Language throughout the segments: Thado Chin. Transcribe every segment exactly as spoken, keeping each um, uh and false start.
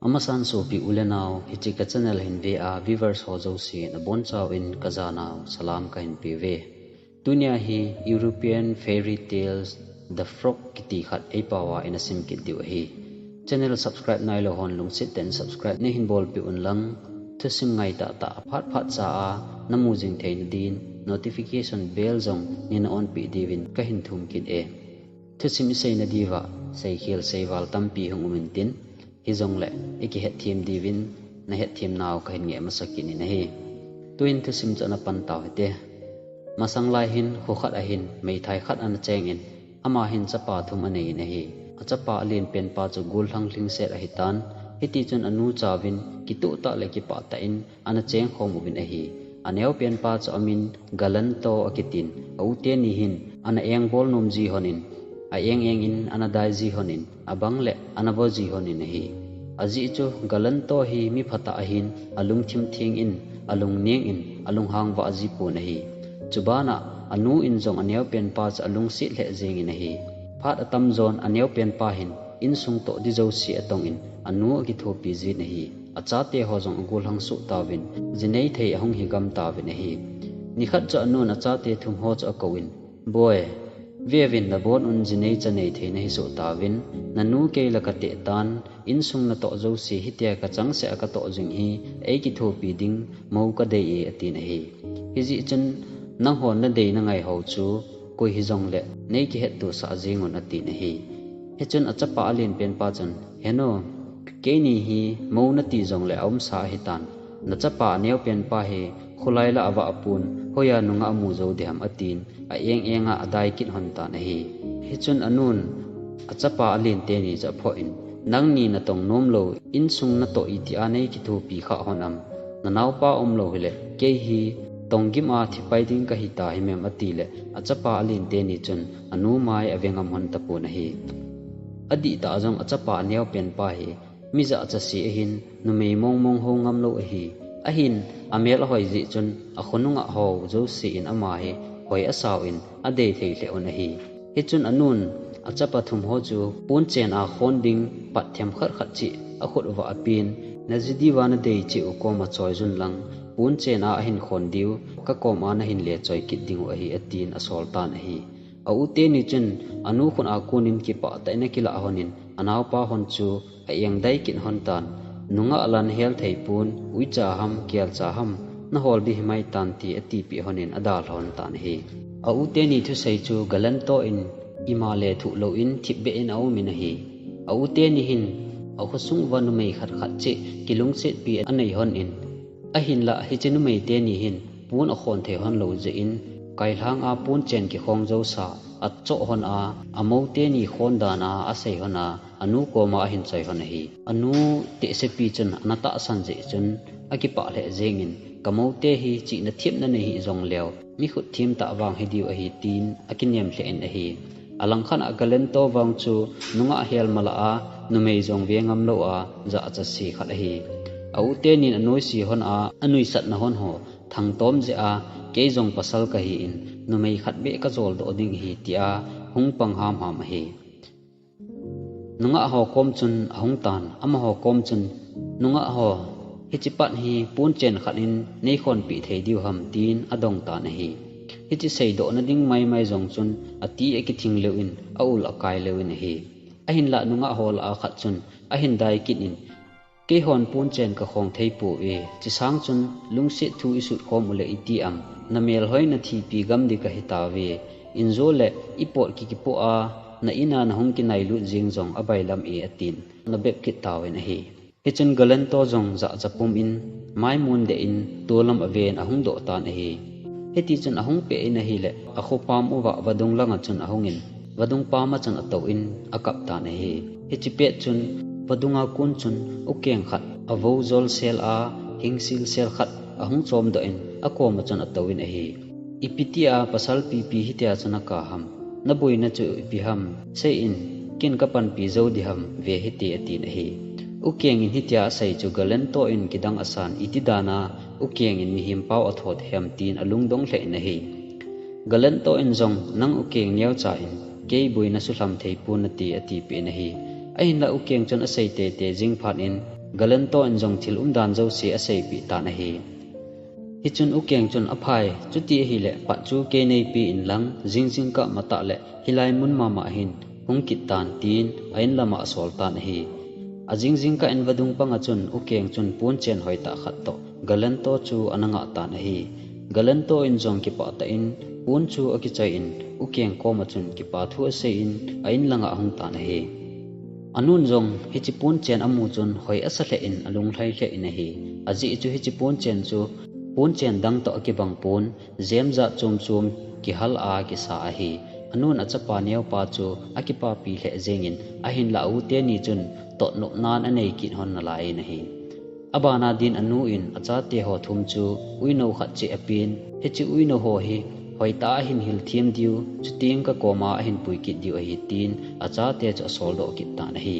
Amasan sopi u le nau, hiche ka channel hin ve a viewers ho jouse nabonchauvin kajanau salam kahin peuve. Tunia hi European Fairy Tales, The Frog kiti khat eipao a ina sim kit diu ahi. Channel subscribe nailou hon lungset tah in subscribe neihin bolpeh un lang, thusim ngaitah tah aphat phat cha a namu jing theina din notification bell jong neina onpeh diuvin kahin thum kit e. Thusim isei nadiuva seikhel seival tampi hung um intin, hijongle ikihetthem diuvin nahetthem nau kahin ngeh masa kit in ahi. Tuin thusim chu ana pan tau hite. Masang lai hin kho khat ahin meithai khat ana cheng in, ama hin chapa thum anei in ahi. Achapa alen pen pa chu gollhang lhingset ahitan, hitichun anu chauvin kitoh tah le kipah tah in ana cheng khom uvin ahi. Aneo pen pa chu amin Galanto akitin, a u teni hin ana engbol nom ji hon in, a eng eng in ana dai ji hon in, abang le ana vo ji hon in ahi. Ajeh chu Galanto hi mi phatah ahin, alungthim theng in, alungneng in, alunghang vah ji pon ahi. Chuban ah anu in jong aneo pen pa chu alungset lheh jeng in ahi. Phat atamjon aneo pen pa hin insung toh ding jouse atong in anu akithopi jin ahi. Achate ho jong agollhang soh tauvin, jinei thei ahung hi gam tauvin ahi. Nikhat chu anun achate thum ho chu akou in, Boi, veuvin nabon un jinei chanei thei nahi soh tauvin, nanu kei la kateh tan, insung natoh jouse hitia kachangseh a katoh jing hi, eikithopi ding mou kadei e, atin ahi. Hijeh chun nanghon nadei nangai ho chu koi hijongle neikihetto sah jeng un, atin ahi. Hichun achapa alen pen pa chun, Henu, keini hi mou nati jongle aumsa ahitan, nachapa aneo pen pa hi kholai la avah pon, hoiya nungah amu jou diham, atin, a eng eng a adai kit hon tan ahi. Hichun anun achapa alen teni chu aphoh in, Nangni natong nom lou, insung natoh itia neikithopi kha hon am? Nanaopa umlou hile kei hi tonggim a thipai ding kahi ta himem, atile achapa alen teni chun anu mai ave ngam hon tapon ahi. Adihtah jong achapa aneo pen pa hi mi jachat se ahin, numei mong mong ho ngam lou ahi. Ahin, amel ahoi jeh chun akhonungah ho jouse in ama hi hoi asao in adei thei lheh un ahi. Hichun anun achapa thum ho chu ponchen a khon ding pat themkhat khat cheh akhut uva apen, naji diuva nadei cheh u koma choi jun lang, ponchen a ahin khon diu, kakom a nahin le choi kit ding u ahi, atin asol tan ahi. A u teni chun anu khut a kon in kipah tah in akilah hon in, anaopa hon chu a eng dai kit hon tan, Nungah la nahel thei pon, uicha ham, kelcha ham, nahol ding himai tan, ti atipeh hon in adalha hon tan ahi. A u teni thusei chu Galanto in ima le thuh lou in thipbeh in aum in ahi. A u teni hin akhosung uva numei khat khat cheh kilungsetpi anei hon in, ahinlah hiche numei teni hin pon akhon thei hon lou jeh in, kailhang a ponchen kikhong jousa achoh hon a, amou teni khon dan a asei hon a, anu koma ahin choi hon ahi. Anu tehsepi chun ana tahsan jeh chun akipah lheh jeng in, Kamou te hi chihna themna nei hih jongleu, mi khut them tah vang hidiu ahi, tin akinem lheh in ahi. Alangkhat a Galanto vang chu nungah hel malah a, numei jong ve ngam lou a, jachat se khat ahi. A u tenin anoise hon a, anuisatna hon ho thangtom jeh a, kei jong pasal kahin, numei khat beh kajol doh ding ahi, tia hung pang hamham ahi. Nungah ho kom chun ahung tan, amaho kom chun, Nungah ho, hiche pat hi ponchen khat in neikhonpeh thei diu ham, tin adong tan ahi. Hiche seidohna ding maimai jong chun ati akithing leu in, aul akai leu in ahi. Ahinlah nungah ho lah a khat chun ahin dai kit in, Keihon ponchen kakhong thei pouve, chesang chun lungset thu isut khom uleh iti am, namel hoi nathipi gam ding kahitauve, injo le ipot kikipoh a, na in a nahung kinailut jeng jong abailam e, atin, anabep kit tauvin ahi. Hichun Galanto jong jahcha pum in, maimun deh in, tolam aven ahung doh tan ahi. Hitichun ahung peh in ahileh, akhopam uva vadung langa chun ahungin, vadung pama chun atouvin akap tan ahi. Hiche pet chun vadunga kon chun ukeng khat, avou jolsel a, hingsilsel khat ahung chomdoh in, akoma chun atouvin ahi. Ipitia pasal pipi hitia chu naka ham? Naboina chu ipi ham? Seiyin, ken kapanpi jou diham, ve hite, atin ahi. Ukengin hitia asei chu Galanto in kidang asan, iti dana ukengin mihem pao athot hem, tin alungdong lheh in ahi. Galanto in jong, nang ukeng neocha in kei boina suhlam thei pon nati, ati peh in ahi. Ahinla U Keng chun asei teitei jing phat in, Galento in jong thil umdan jouse aseipeh tan ahi. Hichun U Keng chun, aphai, chuti ahileh phat chu kei neipe inlang, jingjing kah matah leh hilai mun mama hin hung kit tan, tin a in lama asol tan ahi. Ajing jingkah in vadung panga chun U Keng chun ponchen hoitah khat toh Galento chu ana ngah tan ahi. Galento in jong kipah tah in pon chu akichoi in, U Keng koma chun kipa thu asei in a in langa ahung tan ahi. Anun jong hiche ponchen amu chun hoi asa lheh in alunglhai lheh in ahi. Ajeh chu hiche ponchen chu ponchen dang toh akibang pon, jemjat chom chom kihal a kisa ahi. Anun achapa neopa chu akipapi lheh jeng in, ahinla a u teni chun totnop nan anei kit hon nalai in ahi. Abana din anu in achate ho thum chu uinou khat cheh apen, hiche uinou ho hi hoitah a ahin hilthem diu, chuteng kakoma ahin pui kit diu ahi, tin achate chu asol doh kit tan ahi.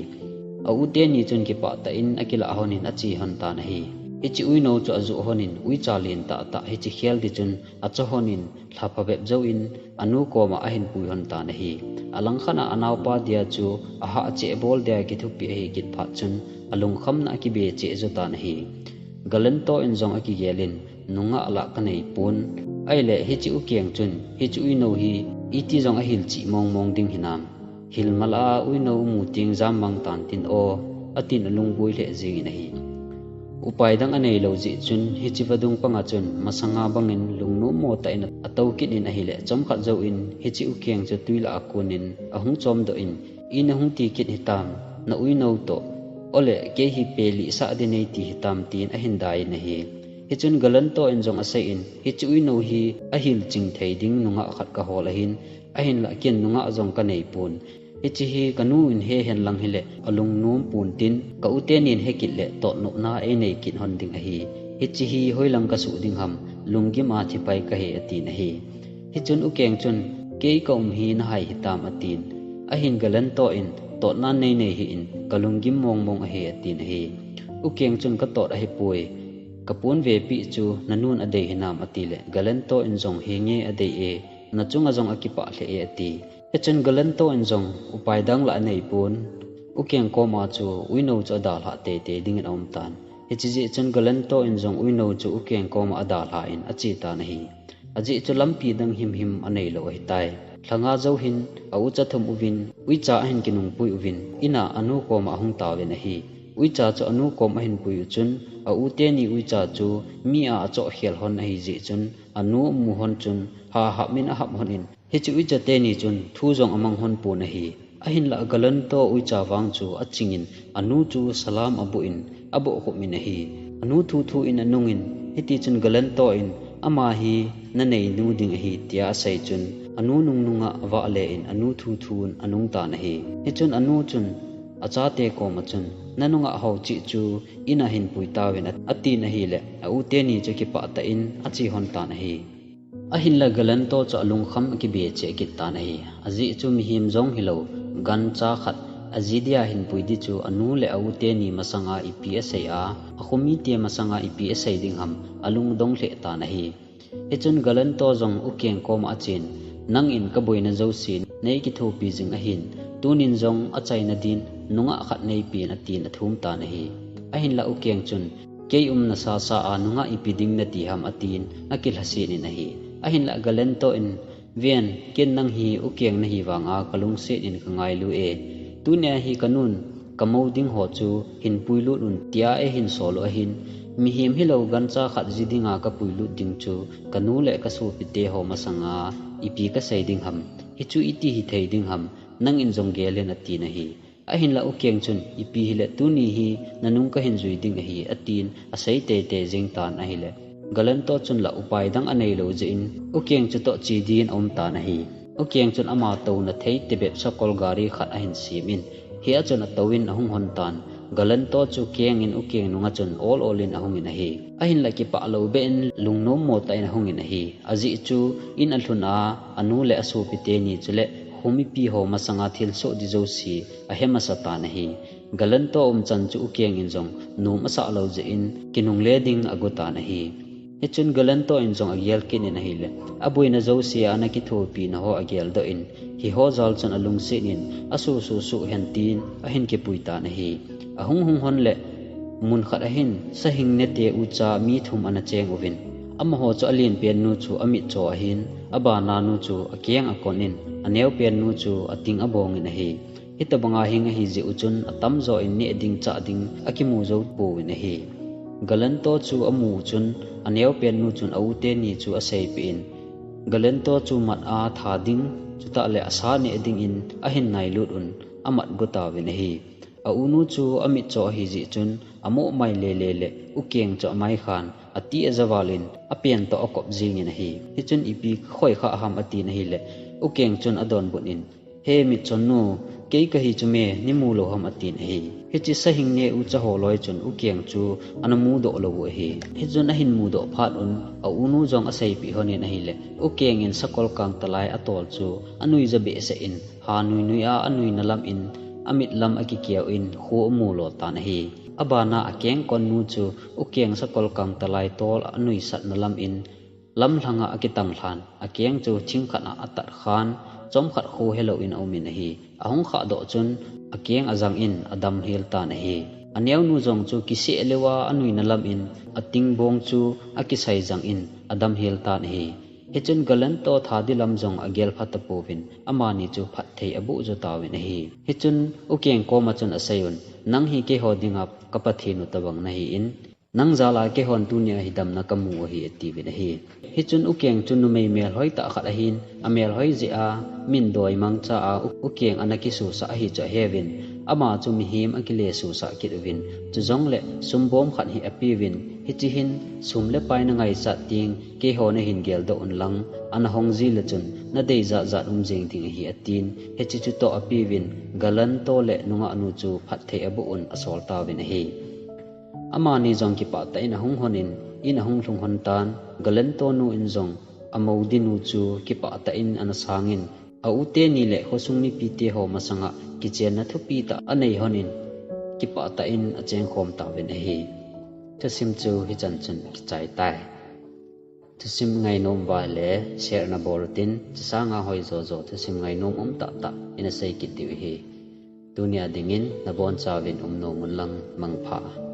A u teni chun kipah tah in akilah hon in ache hon tan ahi. Hiche uinou chu ajoh hon in uicha len tahtah hiche khel di chun acho hon in lha phabep jou in anu koma ahin pui hon tan ahi. Alangkhat a anaopa dia chu ahah cheh bol dia kithupi ahi kit phat chun alungkhamna akibe cheh jo tan ahi. Galento in jong akigel in, nungah lah kanei pon. Ahileh hiche U Keng chun hiche uinou hi iti jong ahil chih mong mong ding hinam. Hilma lah a uinou mu teng jam mang tan tin aw, atin alungboi lheh jeng in ahi. Upai dang anei lou jeh chun hiche vadung panga chun masanga bangin lungnom mo tah in atou kit in ahileh chomkhat jouvin hiche U Keng chu tui lah a kon in ahung chom doh in, in ahung ti kit hitam, na uinou toh, ole kei hi pelih sah ding nei ti hitam, tin ahin dai in ahi. Hichun Galento in jong asei in, hiche uinou hi ahil ching thei ding nungah khat kahol ahin, ahinlah ken nungah jong kanei pon. Hiche hi kanu in he hen lang hileh alungnom pon tin, ka u tenin he kit leh totnopna einei kit hon ding ahi. Hiche hi hoilang kasuh ding ham, lunggim a thipai kahi, atin ahi. Hichun U Keng chun, kei ka um hi nahai hitam, atin. Ahin Galento in, totna neinei hih in, kalunggim mong mong ahi, atin ahi. U Keng chun, katot ahipoi, kapon vepeh chu nanun adei hinam, atileh Galento in jong, henge adei e, nachunga jong akipah lheh e, ati. Hichun Galento in jong upai dang lah anei pon, U Keng koma chu uinou chu adalhah teitei dingin aum tan. Hiche jeh chun Galento in jong uinou chu U Keng koma adalhah in ache tan ahi. Ajeh chu lampi dang himhim anei lou ahitai. Lha nga jou hin a ucha thum uvin, uicha ahin kinungpui uvin, in a anu koma ahung tauvin ahi. Uicha chu anu kom ahin pui u chun, a u teni uicha chu mi a achoh khel hon ahi jeh chun, anu amu hon chun, ha hap min ahap hon in, hiche uicha teni chun thu jong amang hon pon ahi. Ahinlah Galento uicha vang chu aching in, anu chu salam aboh in, aboh khum in ahi. Anu thuthu in anung in, hiti chun Galento in, ama hi nanei nu ding ahi, tia asei chun, anu nungnung a avah le in, anu thuthu in anung tan ahi. Hichun anu chun achate koma chun, nanung a hou cheh chu in a hin pui tauvin, atin ahileh, a u teni chu kipah tah in ache hon tan ahi. Ahinlah Galento chu alungkham akibe cheh kit tan ahi. Ajeh chu mihem jong hilou, gancha khat aji dia hin pui di chu anu le a u teni masanga ipi asei a, akho mite masanga ipi asei ding ham, alungdong lheh tan ahi. Hichun Galento jong U Keng koma achen, nang in kaboina jouse nei kithopi jing ahin, tunin jong achaina din nungah khat neipen, atin athum tan ahi. Ahinlah U Keng chun, kei umna sasa a nungah ipi ding nati ham, atin akilhaset in ahi. Ahinlah Galento in, ven, ken nang hi U Keng nahi vang a kalungset in kangailu e. Tunia hi kanun kamou ding ho chu hin puilut un, tia eihin sol u ahin. Mihem hilou gancha khat ji dinga kapuilut ding chu kanu le kasopite ho masanga ipi kasei ding ham. Hichu iti hithei ding ham, nang in jong gel in, atin ahi. Ahinlah U Keng chun, ipi hileh tuni hi nanung kahin jui ding ahi, atin asei teitei jing tan ahileh, Galento chun lah upai dang anei lou jeh in, U Keng chutoh che din aum tan ahi. U Keng chun ama touna thei tebep sakol gari khat ahin sem in, hia chun atou in ahung hon tan. Galento chu keng in U Keng nunga chun ol ol in ahung in ahi. Ahinlah kipah lou beh in lungnom mo tah in ahung in ahi. Ajeh chu in alhun a, anu le asopi teni chuleh kho mipi ho masanga thilsoh di jouse ahe masa tan ahi. Galento umchan chu U Keng in jong nom asah lou jeh in kinungle ding ago tan ahi. Hichun Galanto in jong agel kit in ahile, aboina jousea ana kithopi na ho agel doh in, hiho jal chun alungset in, asuh suh suh hen tin ahin kipui tan ahi. Ahung hung hon le, mun khat ahin, sahing nete ucha mi thum ana cheng uvin. Amaho chu alen pen nu chu amitcho ahin, abana nu chu akeng akon in, aneo pen nu chu ating abong in ahi. Hitabanga hing ahi jeh u chun atamjo in neh ding chah ding akimu jou pouvin ahi. Galanto chu amu u chun aneo pen nu chun a u teni chu aseipeh in, Galanto chu mat a tha ding, chutah le asa neh ding in ahin nailut un amat go tauvin ahi. A u nu chu amitcho ahi jeh chun amoh mai lele le u Keng chu amai khan ati ajaval in apen toh akop jing in ahi. Hichun ipi khoi kha ham atin ahile, u Keng chun adonbut in, He mitchon nu, kei kahi chu me, nei mu lou ham atin ahi. Hiche sahing ne ucha ho loi chun u Keng chu ana mudoh lou u ahi. Hichun ahin mudoh phat un, a u nu jong aseipeh hon in ahile, u Keng in sakol kang talai atol chu anui ja behseh in, ha nui nui a anui na lam in, amit lam akikeu in, kho amu lo tan ahi. Abana akeng kon nu chu u Keng sakol kang talai tol anui sat na lam in, lamlhang a akitang lhan, akeng chu thing khat a atat khan, chomkhat kho helou in aum in ahi. Ahung khah doh chun, akeng ajang in adam hel tan ahi. Aneo nu jong chu kiseh leu a anui na lam in, ating bong chu akisai jang in, adam hel tan ahi. Hichun Galanto tha di lam jong agel pha tapouvin, amani chu phatthei aboh jo tauvin ahi. Hichun u Keng koma chun asei un, Nang hi keiho dinga ka Pathen u tabang nahi in, nang jal a keihon tunia hi damna kamu u ahi, atiuvin ahi. Hichun u Keng chu numei melhoi tah khat ahin, amelhoi jeh a min doi mangcha a u, u Keng ana kisusah ahi chu aheuvin, ama chu mihem akile susah kit uvin, chujongle sumbom khat hi apeuvin, hiche hin sum le pai nangaichat ding, keiho nahin geldoh un lang, ana hong ji le chun nadei jat jat um jeng ding ahi atin, hiche chu toh apeuvin, Galanto le nungah nu chu phatthei aboh un asol tauvin ahi. Amani jong kipah tah in ahung hon in, in ahung lhung hon tan, Galanto nu in jong amou dinu chu kipah tah in ana sang in, a u teni le khosung mipite ho masanga kichenna thupi tah anei hon in, kipah tah in achengkhom tauvin ahi. Thusim chu hichan chun akichai tai. Thusim ngainom uva le share nabol utin, chusanga hoijo jo thusim ngainom um tah tah ina sei kit diu ahi. Tunia dingin nabonchauvin um nom un lang, mangpha.